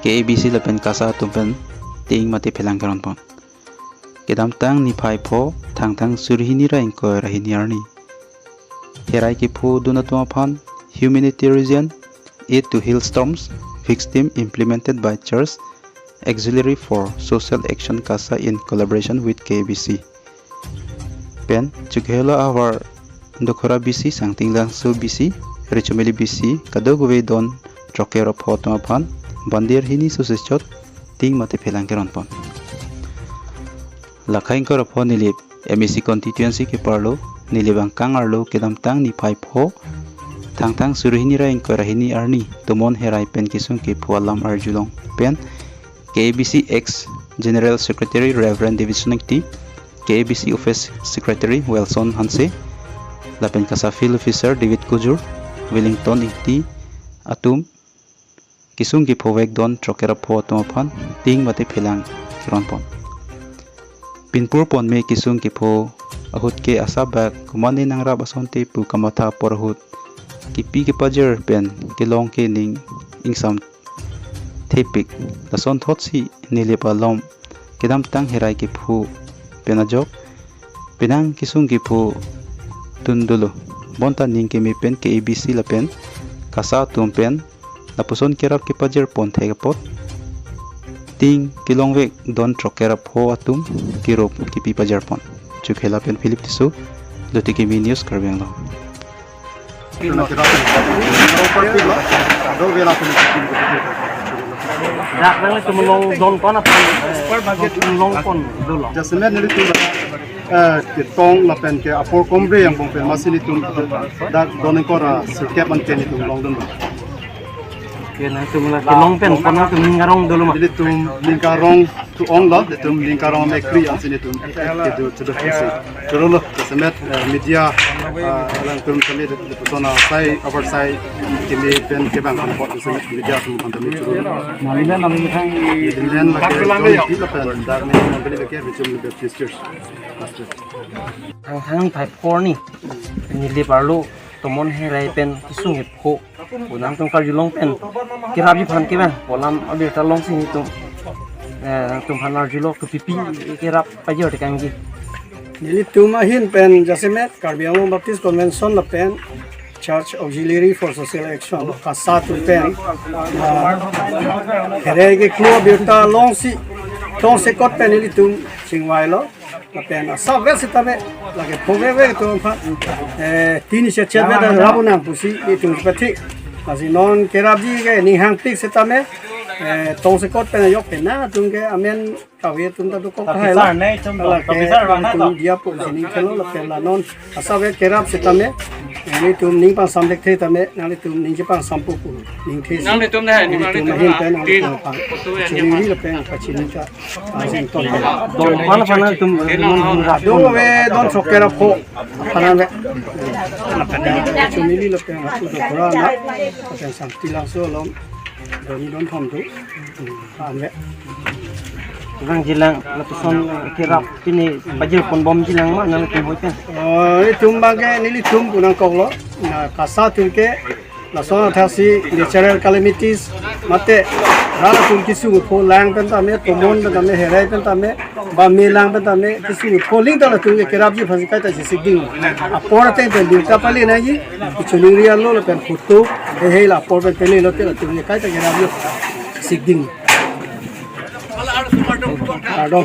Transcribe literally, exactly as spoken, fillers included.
K A B C lapen KASA atum pen ting mate phelang keron pon. Kedamtang niphai pho, Thangthang suri hini ra ingkoi ra hini arni, herai kepho dun atum aphan humanitarian aid to hailstorms victim implemented by Church Auxiliary for Social Action KASA in collaboration with K A B C pen Chokihola ahavar Dokhora B C, Sangtinglangso B C, Richomili B C, kadokave don throkkep ra pho atum aphan bandir hini sose chot ting mate phelang keron pon. Lakha ingkoi ra pho Nilip M A C constituency keparlo, Nilip angkang arlo kedamtang niphai pho, Thangthang suri hini ra ingkoi ra hini arni, tomon herai pen kesung kepho alam arjulong pen K A B C ex General Secretary Reverend Davidson Ingti, K A B C Office Secretary Wilson Hanse, lapen KASA Field Officer David Kujur, Wellington Ingti atum kesung kephowek don throkkep ra pho atum aphan ting mate phelang keron pon. Pinpur pon me kesung kepho ahut ke asap bak komatne nangrap asonte pu kamatha apor ahut kepi kepajir pen kelong ke ning ingsam thepik. Lason thotsi Nilip along kedamtang herai kepho pen ajok penang kesung kepho tun dolo. Bonta ning keme pen K A B C lapen KASA atum pen lapuson kerap kepajir pon thek apot ting kelongvek don throkkep ra pho atum kerop kepi pajir pon. Chokihola pen Philip Tisso, Lotiki Mi News, Karbi Anglong. Dak nanglitum long don pon aphan, eh, long pon dolo. Jasemet nelitum, eh, ketong lapen ke apor kombre angbong pen masi nelitum dak don ingkoi ra sirkep an ke nelitum long dun. Oke, nangtum la kelong pen pon nangtum ning arong dolo ma? Nelitum ning arong tu ong lo, nelitum ning arong me kri ansi nelitum kedo kedo si. Choro lo, jasemet, eh, media, eh, alangtum kami de persona sai, abar sai, kami pen kebang kan pot jasemet media atum kan kami choro lo. Nalilen nalilen thang. Nalilen lake John P lapen dak ni nang beli lake Richard Baptist Church. Pastor. Thangthang niphai pho arni, Nilip arlo tomon herai pen kesung kepho pu nangtum karjulong pen kerapji aphan kevang, pu alam abirta longsi nelitum, eh, nangtum aphan arjulo, kopipi kerap pajir tekangji? Nelitum ahin pen jasemet Karbi Anglong Baptist Convention lapen Church Auxiliary for Social Action, KASA atum pen, ah, herai keklo abirta longsi tongsekot pen nelitum chingvailo. Lapen asap vek setame, lake phovek vek atum aphan, eh, tin isi chet vek ta rap un nang pusi nelitum pathi. Lasi non kerapji ke ning hangpik setame, eh, tongsekot pen ajok pen nangtum ke amen kave atum ta dokok tahai lo. Lake nelitum diya pusi ning khelo lapen la non asap vek kerap setame, eh, nelitum ning pangsam thekthe tame, nanglitum ning chepangsampo pu ning the si. Nanglitum na, nelitum ahin pen nanglitum aphan chini lapen pachini ta. Don pon aphan nangtum, eh, don ave don throkkep ra pho aphan ave. Chumili lapen hatu Dokhora na, lapen Sangtinglangso along don don thom tu. Ave. Vangjilang, lapuson kerap pini pajir ponbomjilang ma nangtum hoi pen? Oh, itum bangke nelitum pu nangkoklo. Na KASA atum ke lason athasi natural calamities mate rat atum kesung kepho lang pen tame, tomon pen tame, herai pen tame, ba me lang pen tame, kesung kepho aling ta latum ke kerapji aphansi kaita si sikding. Apor ateng pen ding ta pale nangji, ichuning rial lo lapen photo, he he la apor pen pele lote latum ke kaita kerapji sikding. Kardom.